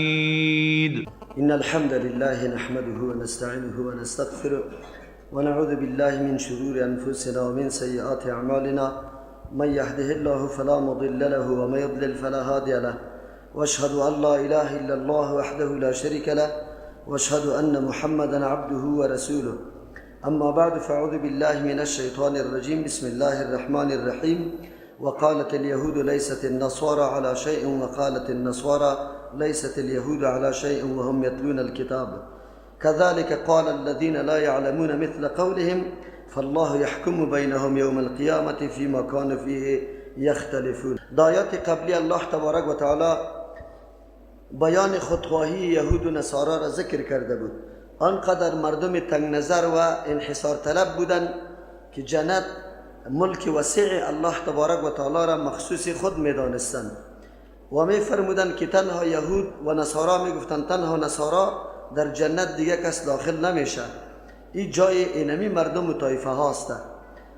حميد. إن الحمد لله نحمده ونستعينه ونستغفره ونعوذ بالله من شرور أنفسنا ومن سيئات أعمالنا، من يهده الله فلا مضل له ومن يضلل فلا هادي له، واشهد أن لا إله إلا الله وحده لا شريك له، واشهد أن محمدا عبده ورسوله. أما بعد، فأعوذ بالله من الشيطان الرجيم. بسم الله الرحمن الرحيم. وقالت اليهود ليست النصارى على شيء وقالت النصارى ليست اليهود على شيء وهم يتلون الكتاب، كذلك قال الذين لا يعلمون مثل قولهم فالله يحكم بينهم يوم القيامة فيما كانوا فيه يختلفون. در آیات قبلی الله تبارک و تعالی بیان خودخواهی یهود و نصارا را ذکر کرده بود. آنقدر مردم تنگ نظر و انحصار طلب بودند که جنت، ملک وسیع الله تبارک و تعالی را مخصوص خود می دانستند و می فرمودند که تنها یهود و نصارا، می گفتند تنها نصارا در جنت، دیگه کس داخل نمیشه، این جای اینمی مردم و طایفه هاست.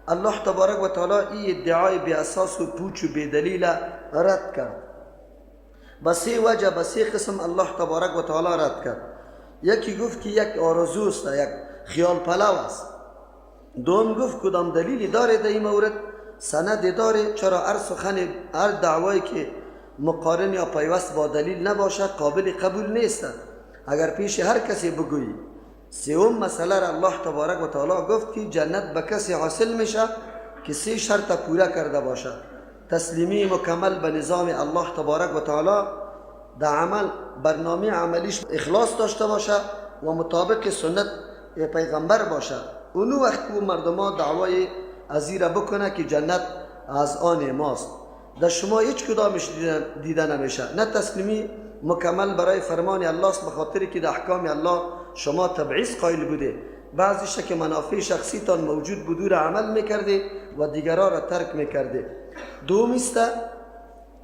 الله تبارک و تعالی این ادعای بی اساس و پوچ و بی دلیل رد کرد. به سه وجه، به سه قسم الله تبارک و تعالی رد کرد. یکی گفت که یک آرزوست، یک خیال پلو است. دوم گفت کدام دلیلی داره در این مورد، سند داره؟ چرا هر سخن، هر دعوایی که مقارن یا پیوست با دلیل نباشد قابل قبول نیست، اگر پیش هر کسی بگویی. سوم مسئله را الله تبارک و تعالی گفت که جنت به کسی حاصل میشه که سه شرط پوره کرده باشه: تسلیمی مکمل به نظام الله تبارک و تعالی، در عمل برنامه عملیش اخلاص داشته باشه و مطابق سنت پیغمبر باشه. اونو وقت او مردم دعوای ازی را بکنه که جنت از آن ماست. در شما هیچ کدامش دیده نمیشه، نه تسلیمی مکمل برای فرمان الله است، به خاطر که در احکام الله شما تبعیض قائل بوده، بعضیش که منافع شخصیتان موجود بود را عمل میکرده و دیگران را ترک میکرده. دوم است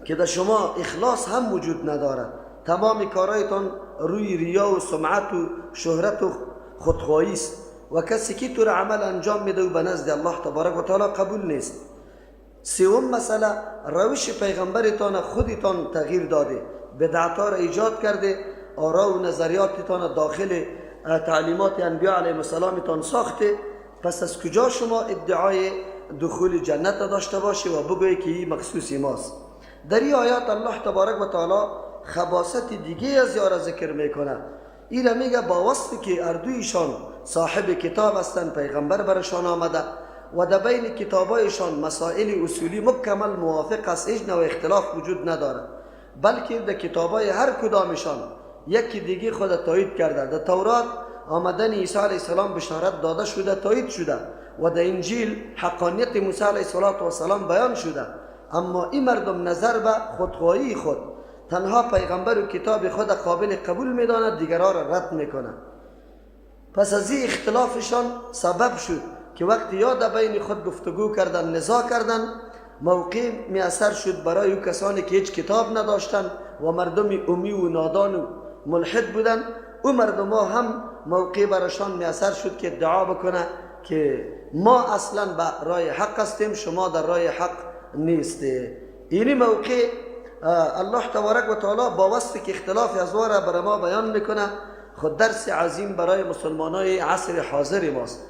که در شما اخلاص هم وجود نداره، تمام کارایتان روی ریا و سمعت و شهرت و خودخواهی است و کسی که تو را عمل انجام میده و به نزد الله تبارک و تعالی قبول نیست. سوم مسئله، روش پیغمبرتان خودتان تغییر داده، بدعتها را ایجاد کرده، آرا و نظریاتتان داخل تعلیمات انبیاء علیهم السلامتان ساخته. پس از کجا شما ادعای دخول جنت داشته باشی و بگویی که این مخصوص ماست؟ در این آیات الله تبارک و تعالی خباثت دیگه از یارا ذکر میکنه. این را میگه با وصفی که اردویشان صاحب کتاب هستند، پیغمبر برشان آمده و در بین کتابایشان مسائل اصولی مکمل موافق است، هیچ نوع اختلاف وجود نداره، بلکه در کتابای هر کدامشان یکی دیگه خود تایید کرده. در تورات آمدن عیسی علیه السلام بشارت داده شده، تایید شده و در انجیل حقانیت موسی علیه السلام بیان شده. اما این مردم نظر به خودخواهی خود تنها پیغمبر و کتاب خود قابل قبول میداند، دیگران را رد میکنه. پس از این اختلافشان سبب شد که وقتی یا در بین خود گفتگو کردن، نزاع کردن، موقع میسر شد برای او کسانی که هیچ کتاب نداشتن و مردم امی و نادان و ملحد بودن، او مردم ها هم موقع براشان میسر شد که ادعا بکنه که ما اصلا به رای حق هستیم، شما در رای حق نیسته. اینی موقع الله تبارک و تعالی با وصف که اختلاف از را برای ما بیان میکنه، خود درس عظیم برای مسلمانای عصر حاضر ماست.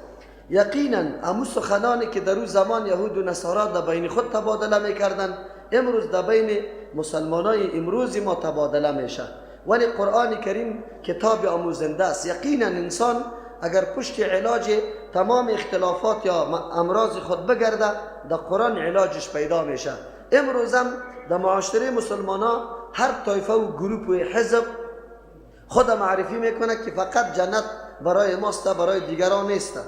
یقینا امو سخنانی که در او زمان یهود و نصارا در بین خود تبادله میکردن، امروز در بین مسلمانای امروز ما تبادله میشه. ولی قرآن کریم کتاب آموزنده است. یقینا انسان اگر پشت علاج تمام اختلافات یا امراض خود بگرده، در قرآن علاجش پیدا میشه. امروز هم در معاشره مسلمان ها هر طایفه و گروپ و حزب خود معرفی میکنه که فقط جنت برای ماست، برای دیگران نیست،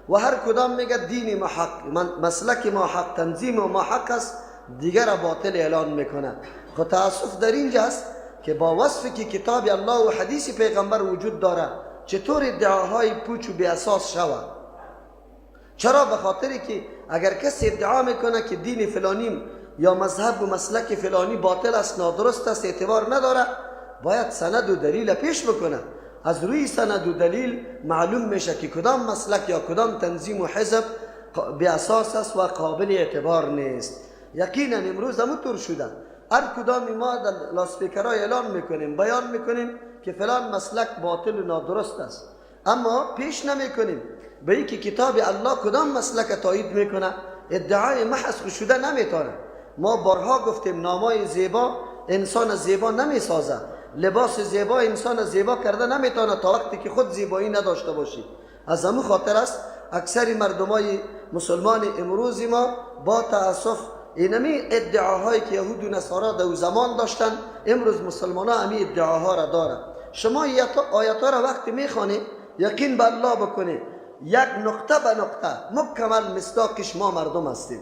و هر کدام میگه دین ما حق، مسلک ما حق، تنظیم ما حق است، دیگر باطل اعلان میکنه. خب تاسف در اینجا است که با وصفی که کتاب الله و حدیث پیغمبر وجود داره، چطور ادعاهای پوچ و بی اساس شود؟ چرا؟ به خاطری که اگر کسی ادعا میکنه که دین فلانی یا مذهب و مسلک فلانی باطل است، نادرست است، اعتبار نداره، باید سند و دلیل پیش بکنه. از روی سند و دلیل معلوم میشه که کدام مسلک یا کدام تنظیم و حزب بی اساس است و قابل اعتبار نیست. یقینا امروز همونطور شده. هر کدام ما در لاسپیکرها اعلان میکنیم، بیان میکنیم که فلان مسلک باطل و نادرست است، اما پیش نمیکنیم به اینکه کتاب الله کدام مسلک تایید میکنه. ادعای محض شده نمیتونه. ما بارها گفتیم نامای زیبا انسان زیبا نمیسازه، لباس زیبا انسان زیبا کرده نمیتونه تا وقتی که خود زیبایی نداشته باشی. از همون خاطر است اکثر مردمای مسلمان امروز ما با تاسف اینمی ادعاهایی که یهود و نصارا در زمان داشتن، امروز مسلمان ها همی ادعاها را دارن. شما آیت ها را وقتی میخوانی یقین به الله بکنی، یک نقطه به نقطه مکمل مصداقش ما مردم هستیم.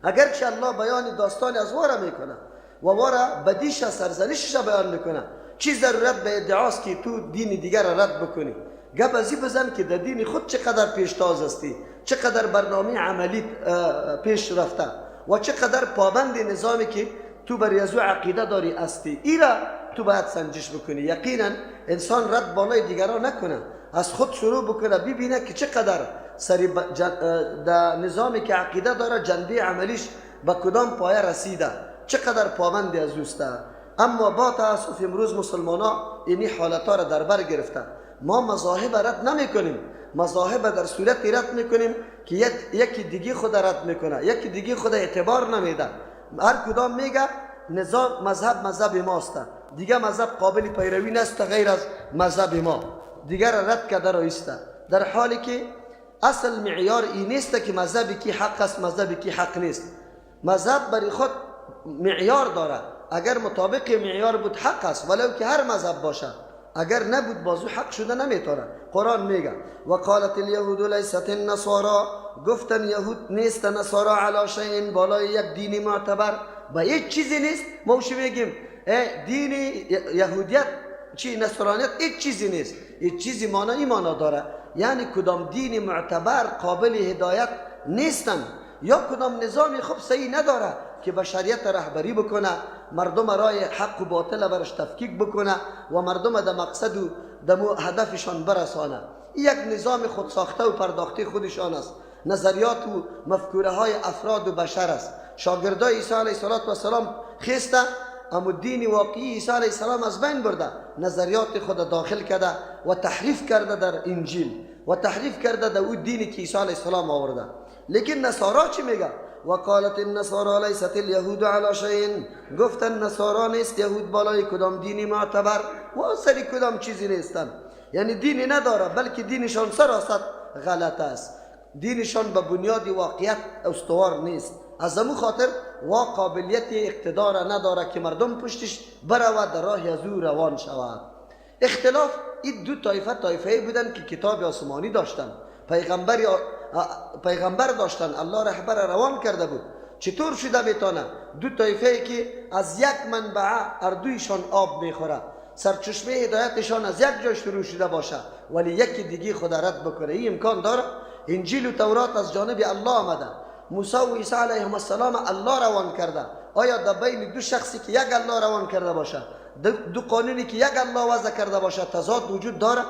اگرچه الله بیان داستان از واره میکنه و واره بدیش سرزنشش بیان میکنه، چی ضرورت به ادعاست که تو دین دیگر را رد بکنی؟ گپ از بزن که در دین خود چقدر پیشتاز هستی، چقدر برنامه عملی پیش رفته و چقدر پابند نظامی که تو بر یزو عقیده داری هستی. ایرا تو باید سنجش بکنی. یقینا انسان رد بالای دیگران نکنه، از خود شروع بکنه، ببینه که چقدر سری در نظامی که عقیده داره جنبه عملیش به کدام پایه رسیده، چقدر پابند از اوسته. اما با تاسف امروز مسلمان ها اینی حالت ها را در بر گرفته. ما مذاهب رد نمی کنیم، مذاهب در صورت رد میکنیم که یکی دیگه خود رد میکنه، یکی دیگه خود اعتبار نمیده. هر کدام میگه نظام مذهب مذهب ماست، دیگه مذهب قابل پیروی نیست غیر از مذهب ما، دیگر رد کرده رایسته. در حالی که اصل معیار این نیست که مذهب کی حق است مذهب کی حق نیست. مذهب برای خود معیار داره، اگر مطابق معیار بود حق است ولو که هر مذهب باشه، اگر نبود بازو حق شده نمیتونه. قرآن میگه وقالت اليهود لیست النصارى، گفتن یهود نیست نصارا علی شیء، بالای یک دین معتبر با هیچ چیزی نیست. ما وش میگیم دین یهودیت چی نصرانیت هیچ چیزی نیست، هیچ چیزی معنی معنا داره، یعنی کدام دین معتبر قابل هدایت نیستن یا کدام نظامی خوب صحیح نداره که بشریت رهبری بکنه، مردم رای حق و باطل برش تفکیک بکنه و مردم در مقصد و در هدفشان برسانه. یک نظام خود ساخته و پرداخته خودشان است، نظریات و مفکوره های افراد و بشر است. شاگردای عیسی علیه السلام خسته، اما دین واقعی عیسی علیه السلام از بین برده، نظریات خود داخل کرده و تحریف کرده در انجیل و تحریف کرده در او دینی که عیسی علیه السلام آورده. لیکن نصارا چی میگه؟ وقالت النصارى لیست اليهود على شیء، گفتن نصارا نیست یهود بالای کدام دینی معتبر و سری کدام چیزی نیستن، یعنی دینی نداره بلکه دینشان سراست غلط است، دینشان به بنیاد واقعیت استوار نیست. از همون خاطر و قابلیت اقتدار نداره که مردم پشتش برود در راه از او روان شود. اختلاف این دو طایفه طایفه بودن که کتاب آسمانی داشتن، پیغمبر داشتن، الله رهبر روان کرده بود. چطور شده میتونه دو طایفه که از یک منبع اردویشان آب میخوره، سرچشمه هدایتشان از یک جای شروع شده باشه ولی یکی دیگه خود رد بکنه؟ این امکان داره؟ انجیل و تورات از جانب الله آمده، موسی و عیسی علیهم السلام الله روان کرده. آیا در بین دو شخصی که یک الله روان کرده باشه، دو قانونی که یک الله وضع کرده باشه، تضاد وجود داره؟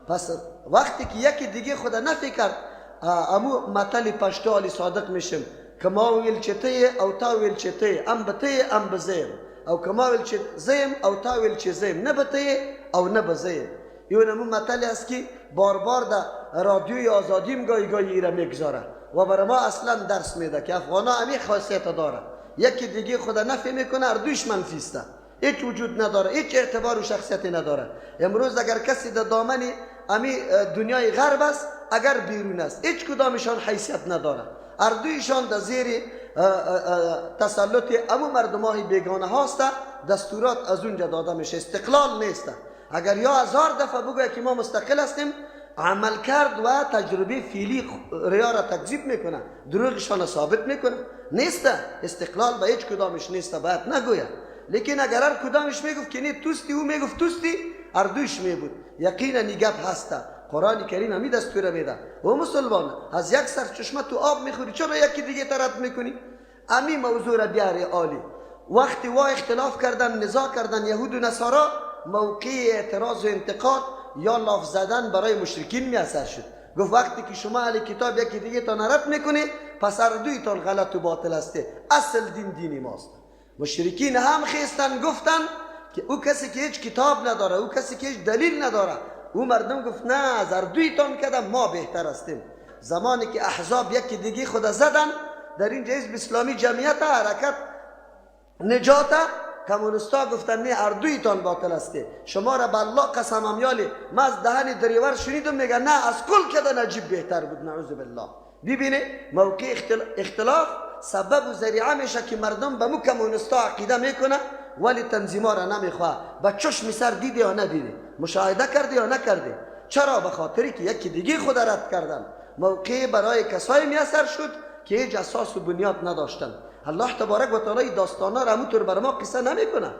پس وقتی که یکی دیگه خود نفی کرد، امو متل پشتو علی صادق میشم که ما ویل چې ته او تا ویل چې ته، ام به ته ام به زه یم، او که ما ویل چې زه یم او تا ویل چې زه یم، نه به ته او نه به زه یم. یو نمو متل است که بار بار در رادیوی آزادیم گاهی گاهی ایره میگذاره و برای ما اصلا درس میده که افغان ها امی خاصیت داره، یکی دیگه خود نفی میکنه، اردویش منفی است، هیچ وجود نداره، هیچ اعتبار و شخصیتی نداره. امروز اگر کسی در دامن امی دنیای غرب است، اگر بیرون است، هیچ کدامشان حیثیت نداره، اردویشان در زیر تسلط امو مردمای بیگانه هاست، دستورات از اونجا داده میشه، استقلال نیست. اگر یا هزار دفعه بگوید که ما مستقل هستیم، عمل کرد و تجربه فعلی ریا را تکذیب میکنه، دروغشان ثابت میکنه. نیست استقلال به هیچ کدامش نیست، باید نگوید. لیکن اگر هر کدامش میگفت که نه توستی، او میگفت توستی، اردویش میبود. یقینا گپ هسته. قرآن کریم همی دستور میده و مسلمان از یک سرچشمه تو آب میخوری، چرا یکی دیگه ترد میکنی؟ امی موضوع را بیاره عالی. وقتی وا اختلاف کردن، نزاع کردن یهود و نصارا، موقع اعتراض و انتقاد یا لاف زدن برای مشرکین می اثر شد. گفت وقتی که شما اهل کتاب یکی دیگه تا رد میکنی، پس هر دویتان غلط و باطل هسته، اصل دین دینی ماست. مشرکین هم خیستن گفتن که او کسی که هیچ کتاب نداره، او کسی که هیچ دلیل نداره، او مردم گفت نه، از اردویتان کده ما بهتر هستیم. زمانی که احزاب یکی دیگه خود زدن، در اینجا حزب اسلامی جمعیت حرکت نجات، کمونستا گفتن نه، اردویتان باطل هستی، شما را به الله قسم امیالی ما از دهن دریور شنیدم میگه نه، از کل کده نجیب بهتر بود. نعوذ بالله. ببینه موقع اختلاف سبب و ذریعه میشه که مردم به مو کمونستا عقیده میکنه ولی تنظیما را نمیخواه. با چشم سر دیده یا ندیده، مشاهده کرده یا نکرده. چرا؟ به خاطری که یکی دیگه خود رد کردن. موقع برای کسایی میسر شد که هیچ اساس و بنیاد نداشتن. الله تبارک و تعالی داستانا را همونطور بر ما قصه نمیکنه،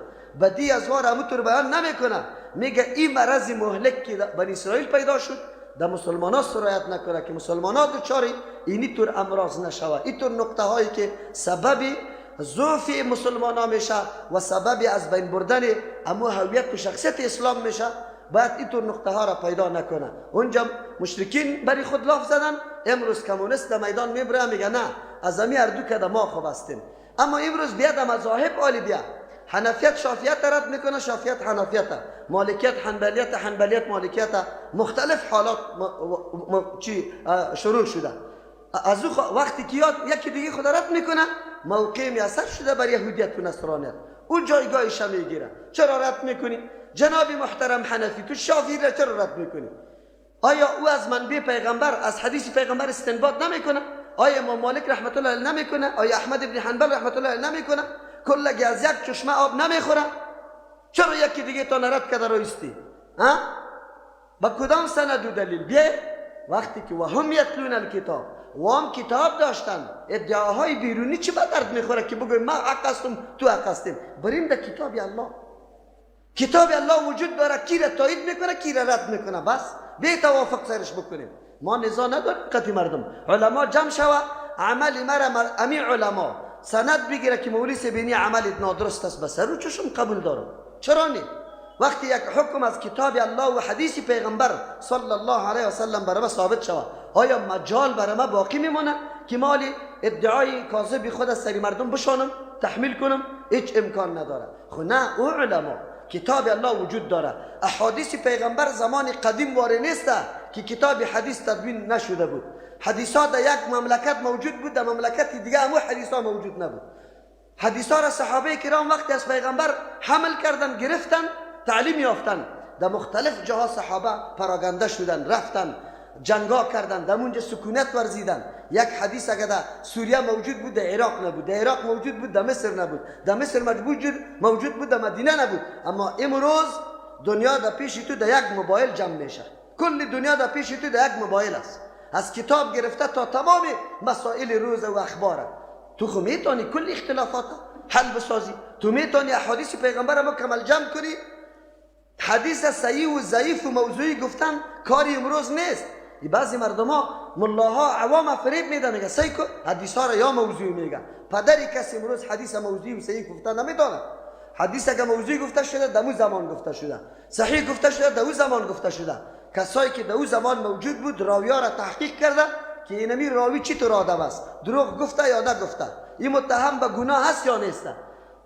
بدی از وار همونطور بیان نمیکنه. میگه این مرض مهلک که بنی اسرائیل پیدا شد در مسلمان ها سرایت نکنه که مسلمان ها دچار اینی طور امراض نشوه، این طور نقطه هایی که سبب ضعف مسلمان ها میشه و سبب از بین بردن امو هویت و شخصیت اسلام میشه، باید اینطور نقطه ها را پیدا نکنه. اونجا مشرکین بری خود لاف زدن، امروز کمونیست در میدان میبره میگه نه، از امی اردو کده ما خوب هستیم. اما امروز بیاد مذاهب عالی بیا، حنفیت شافعیت رد میکنه، شافعیت حنفیت، مالکیت حنبلیت، حنبلیت مالکیت، مختلف حالات چی شروع شده. از او وقتی که یاد یکی دیگه خود رد میکنه، موقع میسر شده بر یهودیت و نصرانیت، او جایگاهش میگیره. چرا رد میکنی جناب محترم حنفی؟ تو شافعی را چرا رد میکنی؟ آیا او از منبع پیغمبر، از حدیث پیغمبر استنباط نمیکنه؟ آیا امام مالک رحمت الله علیه نمیکنه؟ آیا احمد ابن حنبل رحمت الله علیه نمیکنه؟ کلگی از یک چشمه آب نمیخوره؟ چرا یکی دیگه تا نرد کرده رایستی؟ ها؟ با کدام سند و دلیل؟ بیا وقتی که و هم یتلون الکتاب، و هم کتاب داشتن، ادعاهای بیرونی چه به درد میخوره که بگویم ما حق هستم تو حق هستیم؟ بریم در کتاب الله. کتاب الله وجود داره، کی را تایید میکنه کی را رد میکنه، بس به توافق سرش بکنیم. ما نزاع نداریم قطعی مردم، علما جمع شوه، عمل مرا امی علما سند بگیره که مولوی سبینی عمل نادرست است، بس رو چشم قبول دارم. چرا نه؟ وقتی یک حکم از کتاب الله و حدیث پیغمبر صلی الله علیه و سلم برای ما ثابت شود، آیا مجال برای ما باقی میمونه که مالی ادعای کاذب خود از سری مردم بشانم تحمیل کنم؟ هیچ امکان نداره. خب نه، او علما کتاب الله وجود داره، احادیث پیغمبر زمان قدیم واره نیست که کتاب حدیث تدوین نشده بود. حدیث ها در یک مملکت موجود بود، در مملکت دیگه همو حدیث ها موجود نبود. حدیث ها را صحابه کرام وقتی از پیغمبر حمل کردن، گرفتن، تعلیم یافتن، در مختلف جاها صحابه پراگنده شدن، رفتن، جنگا کردن، در اونجا سکونت ورزیدن. یک حدیث اگه در سوریه موجود بود در عراق نبود، در عراق موجود بود در مصر نبود، در مصر موجود بود در مدینه نبود. اما امروز دنیا در پیش تو در یک موبایل جمع میشه، کل دنیا در پیش تو در یک موبایل است، از کتاب گرفته تا تمام مسائل روز و اخبار. تو خو میتونی کل اختلافات حل بسازی، تو میتونی احادیث پیغمبر مکمل جمع کنی. حدیث صحیح و ضعیف و موضوعی گفتن کاری امروز نیست. بعضی مردم ها ملاها عوام فریب میدن، میگه صحیح کو حدیث ها را یا موضوعی میگه. پدری کسی امروز حدیث موضوعی و صحیح گفتن نمیدونه. حدیث اگه موضوعی گفته شده در اون زمان گفته شده، صحیح گفته شده در اون زمان گفته شده. کسایی که در اون زمان موجود بود راویا را تحقیق کرده که اینمی راوی چطور آدم است، دروغ گفته یا نگفته، این متهم به گناه هست یا نیست.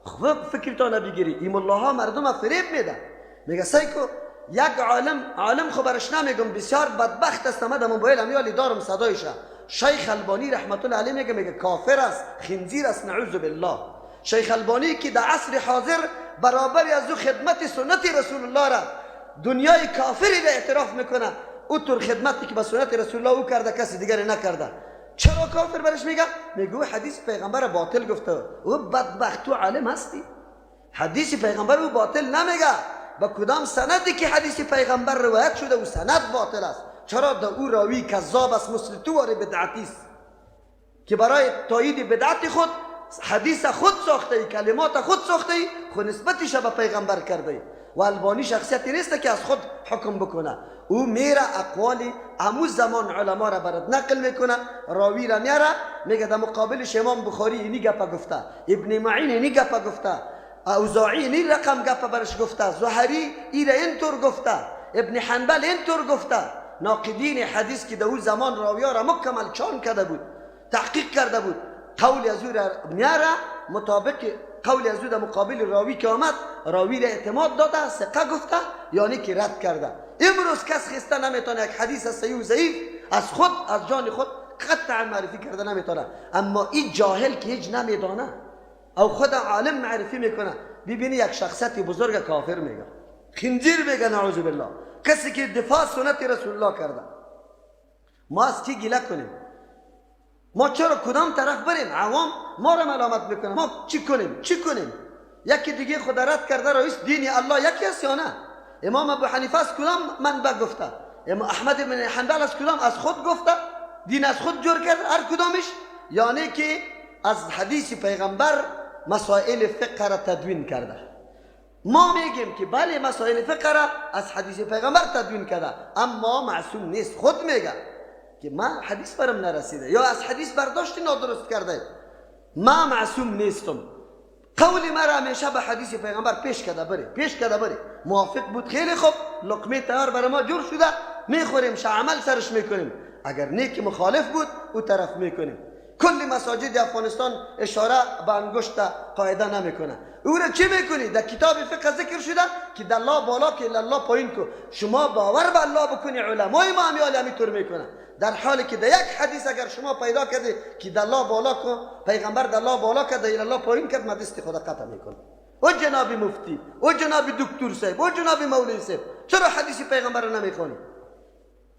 خب فکرتان بگیری این ملاها مردم فریب میده، میگه صحیح کو. یک عالم خو برش نمیگم، بسیار بدبخت است، من در موبایل همیالی دارم صدایشه. شیخ البانی رحمت الله علیه میگه کافر است، خنزیر است، نعوذ بالله. شیخ البانی که در عصر حاضر برابر از او خدمت سنت رسول الله را دنیای کافری را اعتراف میکنه، او طور خدمتی که به سنت رسول الله او کرده کسی دیگری نکرده. چرا کافر برش میگه؟ میگه حدیث پیغمبر باطل گفته. او بدبخت، تو عالم هستی، حدیث پیغمبر او باطل نمیگه. با کدام سندی که حدیث پیغمبر روایت شده و سند باطل است؟ چرا در او راوی کذاب است، مثل تو واره بدعتی است که برای تایید بدعت خود حدیث خود ساخته ای، کلمات خود ساخته ای، خود نسبتش به پیغمبر کرده ای. و البانی شخصیتی نیست که از خود حکم بکنه، او میره اقوال امو زمان علما را برات نقل میکنه، راوی را میاره، میگه در مقابلش امام بخاری اینی گپا گفته، ابن معین اینی گپا گفته، اوزاعی اینی رقم گپا برش گفته، زهری ایره اینطور گفته، ابن حنبل اینطور گفته. ناقدین حدیث که در او زمان راویا را مکمل چان کرده بود، تحقیق کرده بود، قول از او را میاره مطابق قول از او در مقابل راوی که آمد، راوی را اعتماد داده، ثقه گفته، یعنی که رد کرده. امروز کس خسته نمیتونه یک حدیث صحیح و ضعیف از خود، از جان خود قطعا معرفی کرده نمیتونه. اما این جاهل که هیچ نمیدانه او خود عالم معرفی میکنه، ببینی یک شخصیت بزرگ کافر میگه، خنزیر میگه، نعوذ بالله، کسی که دفاع سنت رسول الله کرده. ما از کی گله کنیم؟ ما چرا کدام طرف بریم؟ عوام ما را ملامت میکنه. ما چی کنیم؟ چی کنیم؟ یکی دیگه خود رد کرده رئیس دین الله یکی است یا نه؟ امام ابو حنیفه از کدام منبع گفته؟ امام احمد بن حنبل از کدام؟ از خود گفته؟ دین از خود جور کرد هر کدامش؟ یعنی که از حدیث پیغمبر مسائل فقه را تدوین کرده. ما میگیم که بله مسائل فقه را از حدیث پیغمبر تدوین کرده، اما معصوم نیست. خود میگه که ما حدیث برم نرسیده یا از حدیث برداشت نادرست کرده، ما معصوم نیستم. قول مرا همیشه به حدیث پیغمبر پیش کرده بری، پیش کرده بری. موافق بود خیلی خوب، لقمه تیار برای ما جور شده، میخوریم، عمل سرش میکنیم. اگر نیک مخالف بود او طرف میکنیم. کل مساجد افغانستان اشاره به انگشت قاعده نمیکنه. او را چی میکنی؟ در کتاب فقه ذکر شده که در الله بالا که الله پایین کو. شما باور به الله بکنی، علمای ما همی همینطور میکنه. در حالی که در یک حدیث اگر شما پیدا کردی که در الله بالا کو، پیغمبر در الله بالا کرد، در الله پایین کرد، ما دست خدا قطع میکنه. او جناب مفتی، او جناب دکتر صاحب، او جناب مولوی صاحب، چرا حدیث پیغمبر را نمیخوانی؟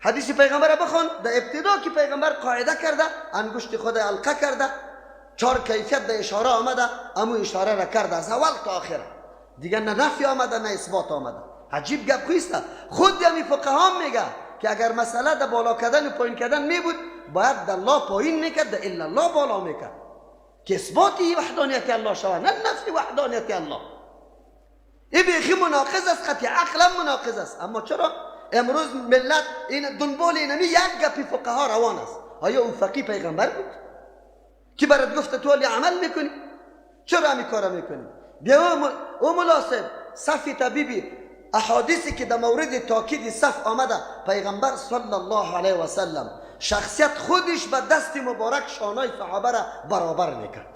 حدیث پیغمبر بخوان. در ابتدا که پیغمبر قاعده کرده، انگشت خود القه کرده، چهار کیفیت در اشاره آمده، امو اشاره را کرده از اول تا آخر، دیگه نه نفی آمده نه اثبات آمده. عجیب گپ خویسته. خود همی فقها میگه که اگر مسئله در بالا کردن و پایین کردن می بود، باید در الله پایین میکرد، در الا الله بالا میکرد، که اثبات وحدانیت الله شود، نه نفی وحدانیت الله. این بیخی مناقض است، قطع عقلا مناقض است. اما چرا امروز ملت این دنبال اینمی یک گپی فقها روان است؟ آیا او فقیه پیغمبر بود که برات گفته تو عمل میکنی؟ چرا همی کارا میکنی؟ بیا او مناسب صف طبیبی، احادیثی که در مورد تاکید صف آمده، پیغمبر صلی الله علیه و سلم شخصیت خودش به دست مبارک شانای صحابه را برابر میکرد.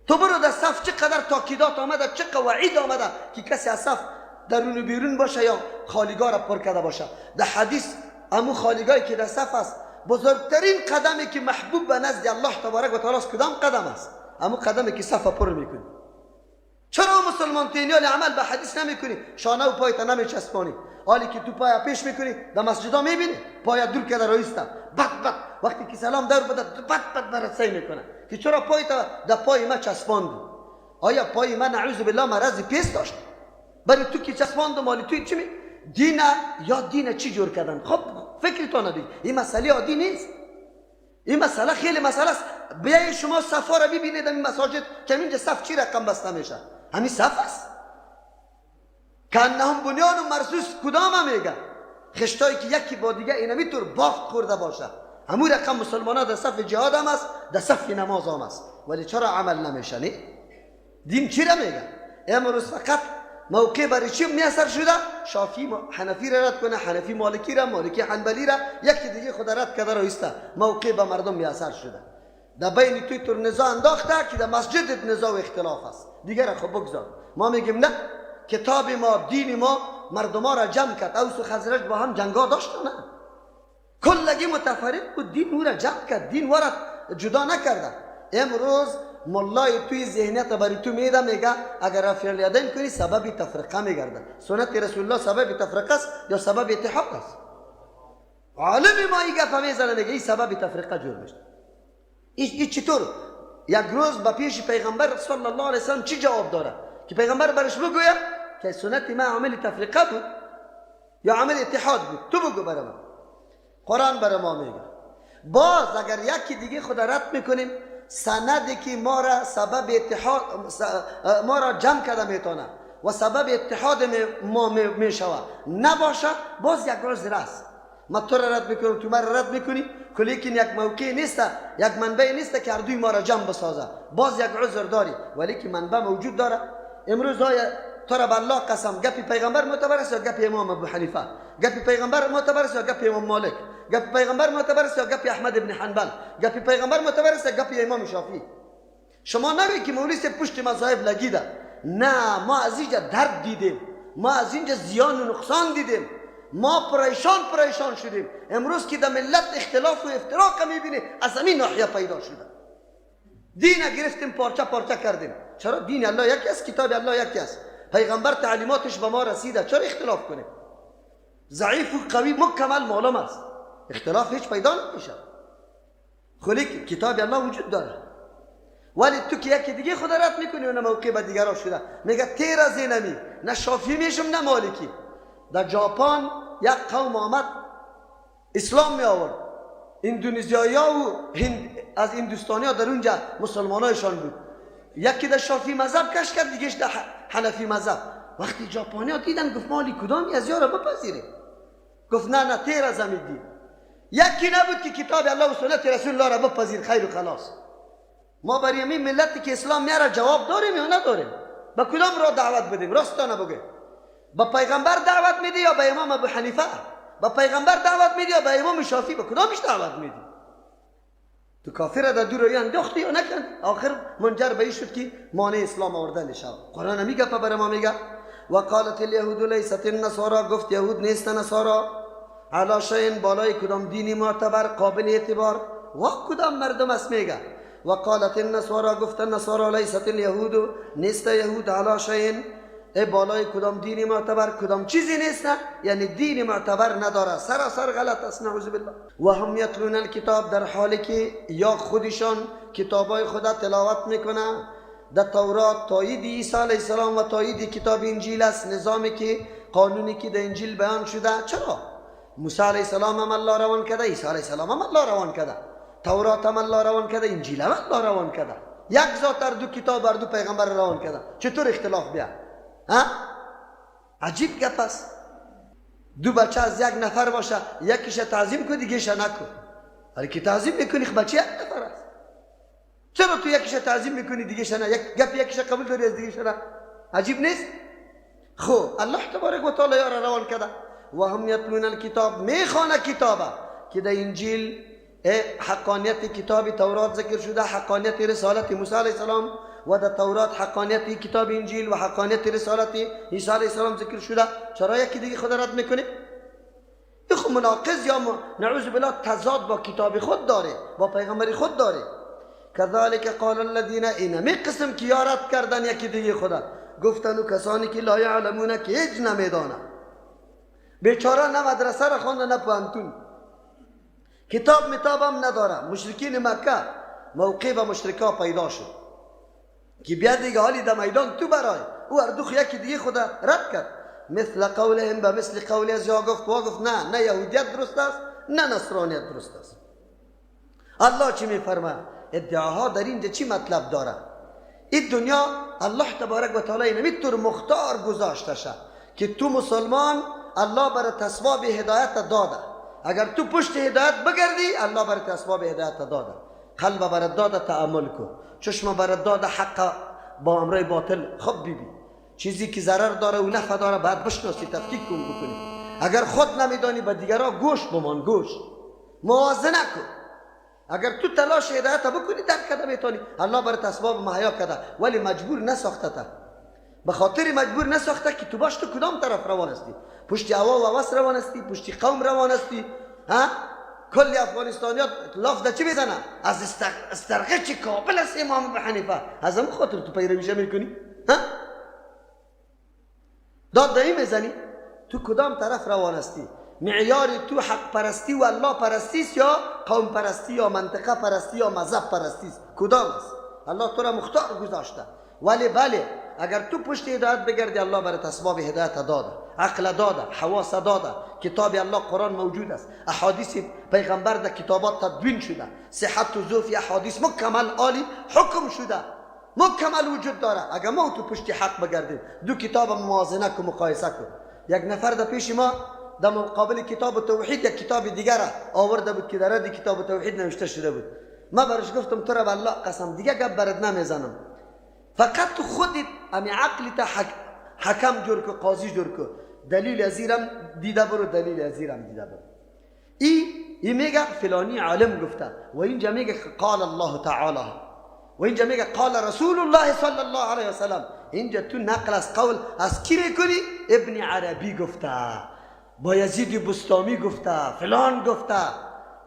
تو برو در صف چقدر تاکیدات آمده، چقدر وعید آمده که کسی از صف درون و بیرون باشه یا خالیگاه را پر کرده باشه. در حدیث امو خالیگاهی که در صف است، بزرگترین قدمی که محبوب به نزد الله تبارک و تعالی است کدام قدم است؟ امو قدمی که صف پر میکنی. چرا مسلمان تینیال عمل به حدیث نمیکنی؟ شانه و پایت نمیچسبانی، حالی که تو پای پیش میکنی در مسجدا میبینی پای دور کرده رایسته، بد بد وقتی که سلام در بده بد بد برات سعی میکنه که چرا پای تا در پای ما چسباندی؟ آیا پای من نعوذ بالله مرض پیس داشت؟ برای تو که چسباند مالی توی چی می؟ دین یا دین چی جور کردن؟ خب فکرتان ندید، این مسئله عادی نیست، این مسئله خیلی مسئله است. بیای شما صفا را ببینید این مساجد که اینجا صف چی رقم بسته میشه، همین صف است. کانهم بنیان مرصوص کدام میگه؟ خشتایی که یکی با دیگه اینمی طور بافت خورده باشه. همون رقم مسلمان ها در صف جهاد هم است، در صف نماز هم است، ولی چرا عمل نمیشه؟ نه دین چی را میگه؟ امروز فقط موقع برای چی میسر شده؟ شافعی حنفی را رد کنه، حنفی مالکی را، مالکی حنبلی را، یکی دیگه خود رد کرده رایسته. موقع به مردم میسر شده. در بین توی تر نزاع انداخته که در مسجد نزاع و اختلاف است. دیگه را خب بگذار. ما میگیم نه، کتاب ما، دین ما مردم را جمع کرد. اوس و خزرج با هم جنگا داشتن، نه کلگی متفرق بود، دین او را جمع کرد، دین ورا جدا نکرده. امروز ملای توی ذهنیت برای تو میده، میگه اگر رفع الیدین کنی سبب تفرقه میگرده. سنت رسول الله سبب تفرقه است یا سبب اتحاد است؟ عالم ما این گپ میزنه، میگه این سبب تفرقه جور میشه. این چطور؟ یک روز به پیش پیغمبر صلی الله علیه وسلم چی جواب داره که پیغمبر برش بگویه که سنت ما عامل تفرقه بود یا عامل اتحاد بود؟ تو بگو برای ما. قرآن برای ما میگه. باز اگر یکی دیگه خود رد میکنیم، سندی که ما را سبب اتحاد، ما را جمع کرده میتونه و سبب اتحاد ما میشوه نباشه، باز یک روز است. ما تو را رد میکنم، تو مرا رد میکنی، لیکن یک موقع نیست، یک منبع نیست که هر دوی ما را جمع بسازه. باز یک عذر داری، ولی که منبع موجود داره. امروز های تو را به الله قسم، گپی پیغمبر معتبر است یا گپی امام ابو حنیفه؟ گپی پیغمبر معتبر است یا گپی امام مالک؟ گپی پیغمبر معتبر است یا گپی احمد ابن حنبل؟ گپی پیغمبر معتبر است یا گپی امام شافعی؟ شما نگید که مولوی پشت مذاهب لگیده. نه، ما از اینجا درد دیدیم، ما از اینجا زیان و نقصان دیدیم، ما پریشان پریشان شدیم. امروز که در ملت اختلاف و افتراق میبینی از همین ناحیه پیدا شده. دین گرفتیم پارچه پارچه کردیم. چرا؟ دین الله یکی است، کتاب الله یکی است، پیغمبر تعلیماتش به ما رسیده، چرا اختلاف کنیم؟ ضعیف و قوی مکمل معلوم است، اختلاف هیچ پیدا نمیشه. خلی کتاب الله وجود داره، ولی تو که یکی دیگه خدا رد میکنی اون موقع به دیگران شده. میگه تیر از اینمی، نه شافعی میشم نه مالکی. در ژاپن یک قوم آمد اسلام می آورد، اندونزیایی ها و از هندوستانی ها در اونجا مسلمانایشان بود. یکی در شافعی مذهب کش کرد، دیگهش در حنفی مذهب. وقتی ژاپنی ها دیدن گفت مالی کدامی از یارا بپذیریم؟ گفت نه نه، تیر از همین دین. یکی نبود که کتاب الله و سنت رسول الله را بپذیر، خیر و خلاص. ما برای همین ملتی که اسلام میاره جواب داریم یا نداریم؟ به کدام را دعوت بدیم؟ راستانه بگه. به پیغمبر دعوت میدی یا به امام ابو حنیفه؟ به پیغمبر دعوت میدی یا به امام شافعی؟ به کدامش دعوت میدی؟ تو کافر در دور روی انداختی یا نکن؟ آخر منجر به این شد که مانع اسلام آوردن شد. قرآن میگه برای ما میگه و قالت اليهود لیست النصارى، گفت یهود نیست نصارا، علی شیء بالای کدام دینی معتبر قابل اعتبار و کدام مردم است میگه. و قالت النصارى، گفت النصارى لیست اليهود نیست یهود، علی شیء ای بالای کدام دینی معتبر، کدام چیزی نیست، یعنی دین معتبر نداره، سراسر غلط است، نعوذ بالله. و هم یتلون الکتاب، در حالی که یا خودشان کتابای خدا تلاوت میکنه. در تورات تایید عیسی علیه السلام و تایید کتاب انجیل است، نظامی که قانونی که در انجیل بیان شده. چرا؟ موسی علیه السلام هم الله روان کرده، عیسی علیه السلام هم الله روان کرده، تورات هم الله روان کرده، انجیل هم الله روان کرده. یک ذات هر دو کتاب هر دو پیغمبر روان کرده، چطور اختلاف بیا؟ ها؟ عجیب گپ است. دو بچه از یک نفر باشه، یکیش تعظیم کن دیگهش نکن. ولی که تعظیم میکنی بچه یک نفر است، چرا تو یکیش تعظیم میکنی دیگهش نه؟ یک گپ یکیش قبول داری از دیگهش نه؟ عجیب نیست؟ خب الله تبارک و تعالی یارا روان کرده. و هم یتلون الکتاب، میخوانه کتابه که در انجیل حقانیت کتاب تورات ذکر شده، حقانیت رسالت موسی علیه السلام، و در تورات حقانیت کتاب انجیل و حقانیت رسالت عیسی علیه السلام ذکر شده. چرا یکی دیگه خدا رد میکنه؟ این خب مناقض یا نعوذ بالله تضاد با کتاب خود داره، با پیغمبر خود داره. کذالک قال الذین، اینمی قسم که یا رد کردن یکی دیگه خدا، گفتن و کسانی که لا یعلمون، که هیچ نمیدانه، بیچاره نه مدرسه را خوانده نه پوهنتون، کتاب متابم نداره. مشرکین مکه موقع به مشرکا پیدا شد که بیا دیگه حالی در میدان تو برای او هر دو یکی دیگه خدا رد کرد. مثل قولهم، به مثل قول از یا گفت و گفت نه، نه یهودیت درست است نه نصرانیت درست است. الله چی میفرماید؟ ادعاها در اینجا چی مطلب داره؟ این دنیا الله تبارک و تعالی نمیتور مختار گذاشته شه که تو مسلمان الله برای اسباب هدایت داده. اگر تو پشت هدایت بگردی الله برای اسباب هدایت داده، قلب برات داده تأمل کن، چشم برات داده حق با امر باطل خب ببین، چیزی که ضرر داره و نفع داره باید بشناسی، تفکیک کن بکنی. اگر خود نمیدانی به دیگرها گوش بمان، گوش موازنه کن. اگر تو تلاش هدایت بکنی درک کرده میتونی. الله برات اسباب مهیا کرده ولی مجبور نساخته تا، به خاطر مجبور نساخته که تو باش تو کدام طرف روان هستی، پشت هوا و هوس روان هستی، پشت قوم روان هستی. ها کل افغانستانیات لاف ده چی میزنه؟ از استرغچ کابل است امام ابو حنیفه، از هم خاطر تو پیرویش میکنی؟ ها داد دهی میزنی؟ تو کدام طرف روان هستی؟ معیار تو حق پرستی و الله پرستی است یا قوم پرستی یا منطقه پرستی یا مذهب پرستی است؟ کدام است؟ الله تو را مختار گذاشته. ولی بله اگر تو پشت هدایت بگردی الله برات اسباب هدایت داده، عقل داده، حواس داده، کتاب الله قرآن موجود است، احادیث پیغمبر در کتابات تدوین شده، صحت و ضعف احادیث مکمل عالی حکم شده، مکمل وجود داره. اگر ما تو پشت حق بگردیم، دو کتاب موازنه کن، مقایسه کن. یک نفر در پیش ما در مقابل کتاب توحید یک کتاب دیگر آورده بود که در رد کتاب توحید نوشته شده بود. ما برش گفتم تو را به الله قسم دیگه گپ برات نمیزنم، فقط تو خودت امی عقلی تا حکم جور کو، قاضی جور کو، دلیل ازیرم دیده برو، دلیل ازیرم دیده برو. ای میگه فلانی عالم گفته و اینجا میگه قال الله تعالی. و اینجا میگه قال رسول الله صلی الله علیه وسلم. اینجا تو نقل از قول از کی میکنی؟ ابن عربی گفته، با یزید بسطامی گفته، فلان گفته.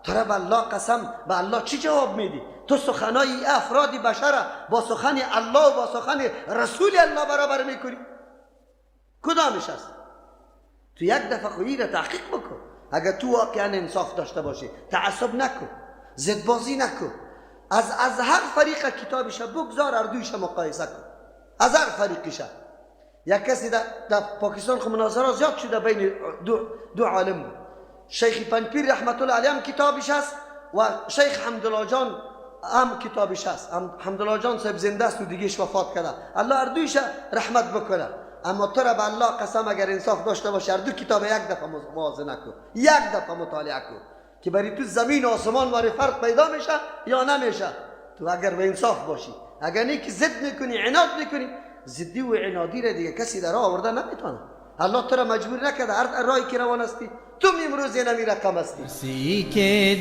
تو را به الله قسم، به الله چی جواب میدی؟ تو سخنای افراد بشر با سخن الله و با سخن رسول الله برابر میکنی؟ کدامش است؟ تو یک دفعه خو را تحقیق بکن. اگر تو واقعا انصاف داشته باشی، تعصب نکن، زدبازی نکن، از هر فریق کتابش بگذار، هر دویش مقایسه کن، از هر فریقش. یک کسی در پاکستان خو مناظره زیاد شده بین دو عالم بود. شیخ پنجپیر رحمت الله علیه هم کتابش هست و شیخ حمدالله جان هم کتابش هست. حمدالله جان صاحب زنده است و دیگهش وفات کرده، الله هر دویش رحمت بکنه. اما تو را به الله قسم اگر انصاف داشته باشه، هر دو کتاب یک دفعه موازنه کن، یک دفعه مطالعه کن که برای تو زمین و آسمان واری فرق پیدا میشه یا نمیشه. تو اگر به انصاف باشی، اگر نه که ضد میکنی، عناد میکنی، ضدی و عنادی را دیگه کسی در آورده نمیتونه. الله تو را مجبور نکرده، هر راهی که روان هستی تو امروز نمی رقم هستی.